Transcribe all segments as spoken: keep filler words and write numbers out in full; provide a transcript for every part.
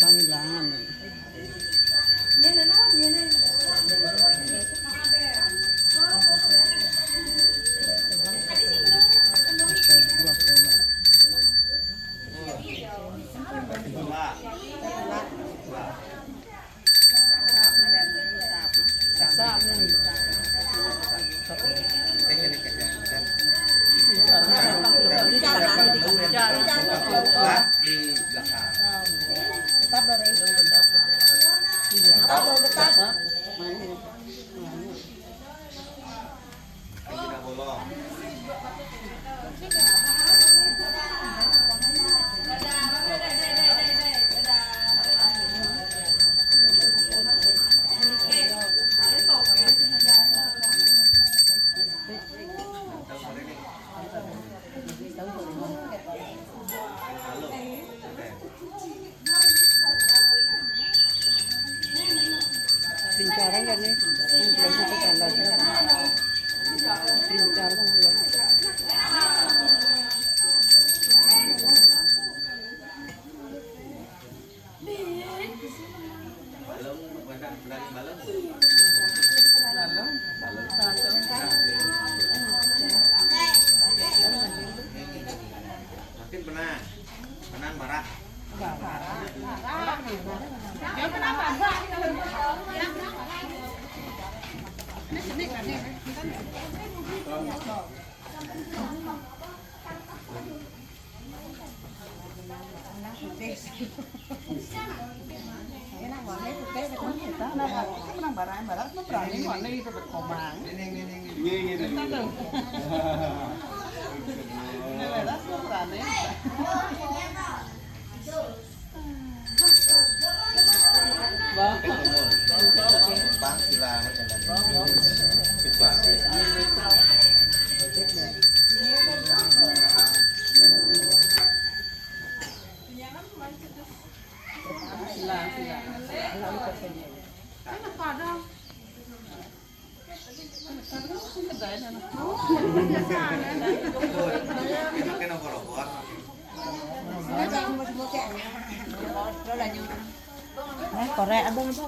Panglangan. Di belakang. Tetap, Dore. Tetap, Dore, tetap. Pincaran kan nih? Pincaran kan nih? Makin benang. Benang marah. Enak banget itu teh, kita menang barang, barang tuh berani mana itu berkomang. Ini, ini, ini. Iya, iya, iya. Kita tuh. Ini barang tuh berani. Bang. Bang, sila. Sila. Korek abang apa?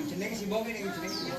Jeneng si Bom ini, jeneng si Bom.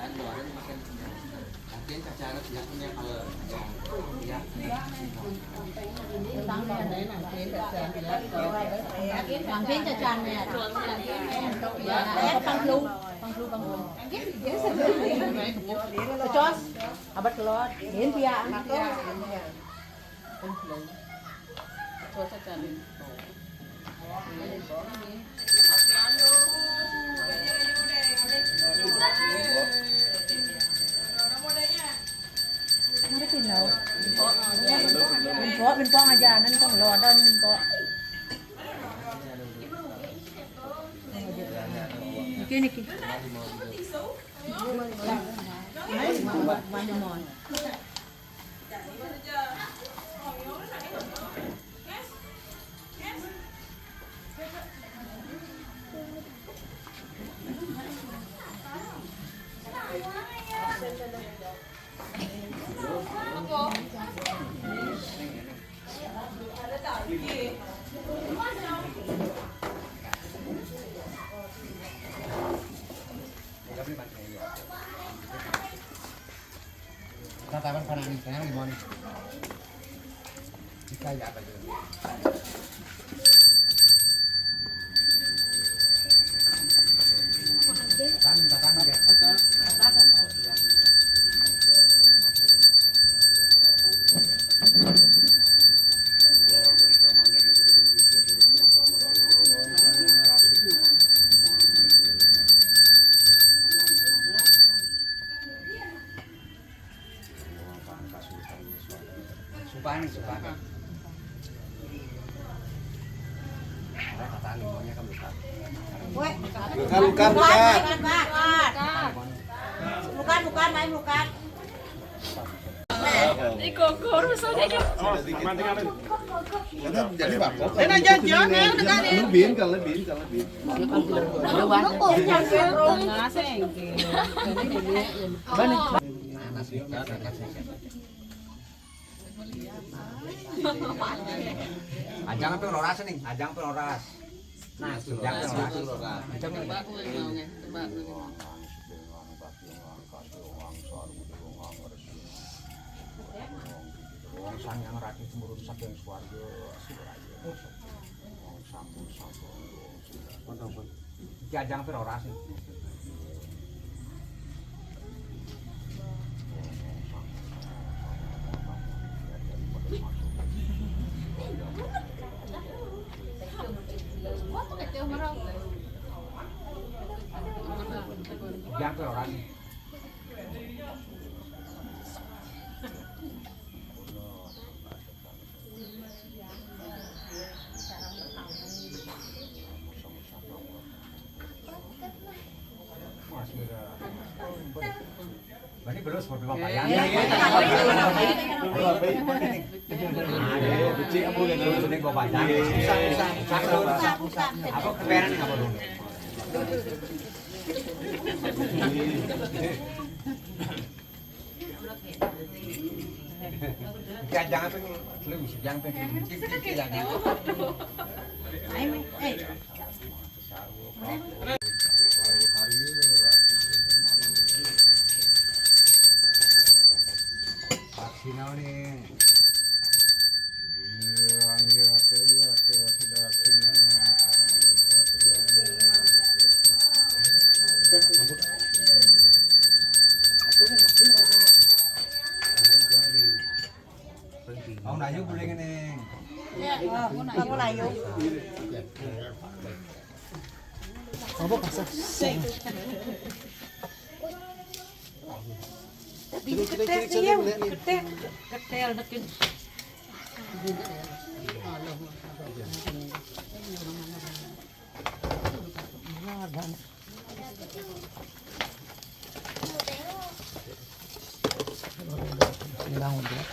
Bang Pin cacang ya. Bang Plu, Bang Plu, Bang Plu. Cos, abad kelot. Gin pia. Cos cacang. Mari pinau. Minpok, minpok aja, nanti tong lodan minpok. Niki, niki. Mari, mari. Tatapan panangin, panangin gimana? Jika ya apa itu? Tatapan, tatapan ya. Sumpah nih, sumpah nih. Luka, luka, luka. Luka, luka, main luka. Iko kurus aja. Jadi apa? Enak jajan, enak jajan. Lebih kan, lebih kan, lebih. Ada banyak. Ngasih. Bani. Ajang apa roras nih? Ajang apa roras? Nah, ajang apa roras? Ajang apa? Coba, coba. Wong sang yang ratu temurun saking swarga, Suraya. Wong sampun sampun. Iki ajang piro ora sih? Ajang piro ora sih? Berarti belum seperti Bapak ya? Iya, iya, iya. Aduh, kecil apa gitu? Ini gua baca. Susah, susah, susah, susah. Apa keperan apa dulu? Jangan, jangan pengen, jangan pengen, jangan. Ayo, eh. Aksi naon nih? Iya, iya, iya, iya, sudah aksi nih. Mau nayu boleh nih. Ya, mau nayu. Apa pasang? Tapi ketek dia, ketek, ketek dekin.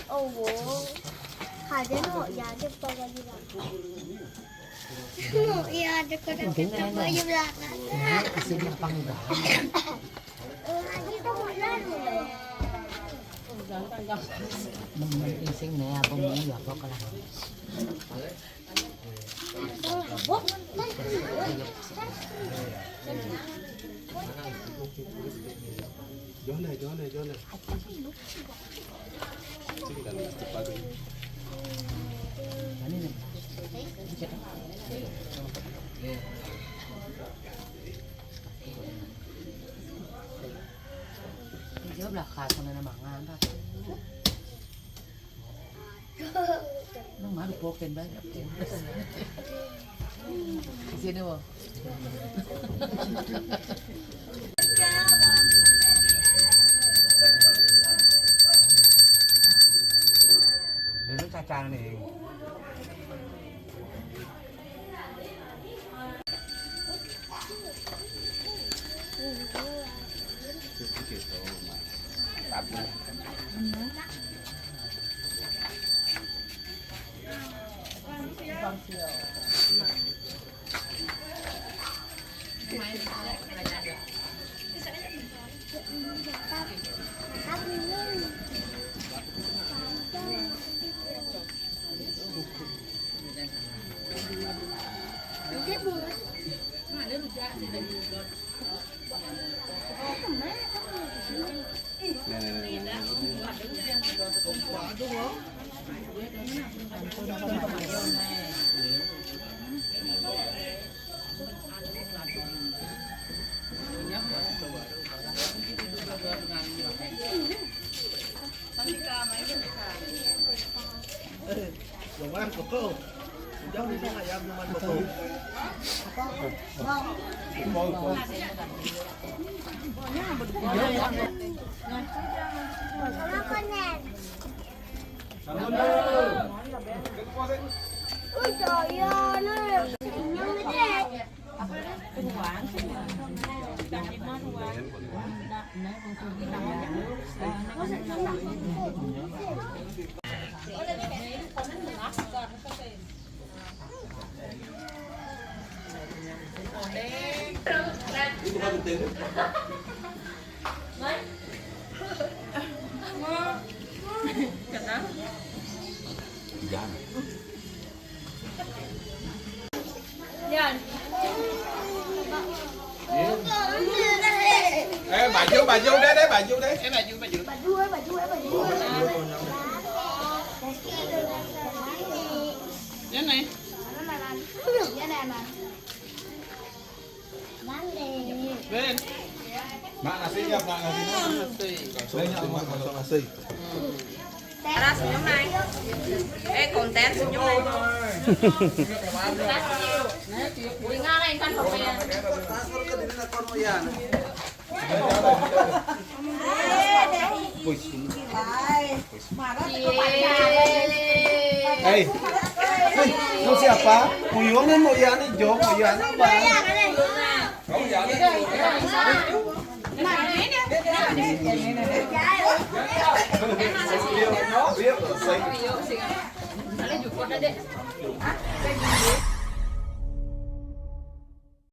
Oh, wow. Ada no, ya ada pa lagi ba? No, ya ada ko na kita pa yung lakas. Kasi di pang iba. Lagi ko mo na. Mung ising na ako mo, ya ako ka lang. Buk. Johan, Johan, Johan. Dia belakang sana mangan, Pak. Nang malu poken ba. Di sini, Wo. Dulu cacang nih. Jangan koko. Jangan bisa ayam cuman koko. Eh, baju, baju udah deh, baju deh. Eh, baju, baju. Baju, eh, baju, eh, baju. Ya, nih. Ben. Mak, nasinya, Mak, nasinya. Nasi. Banyak, Mak, masuk nasi. Ara, senyum, Nay. Eh, konten, senyum, Nay. Uy, nga, Nay, kan, konten. Hei, hei, lu siapa? Puyuh nih, mau iya nih, Jo, mau iya nih, Bang.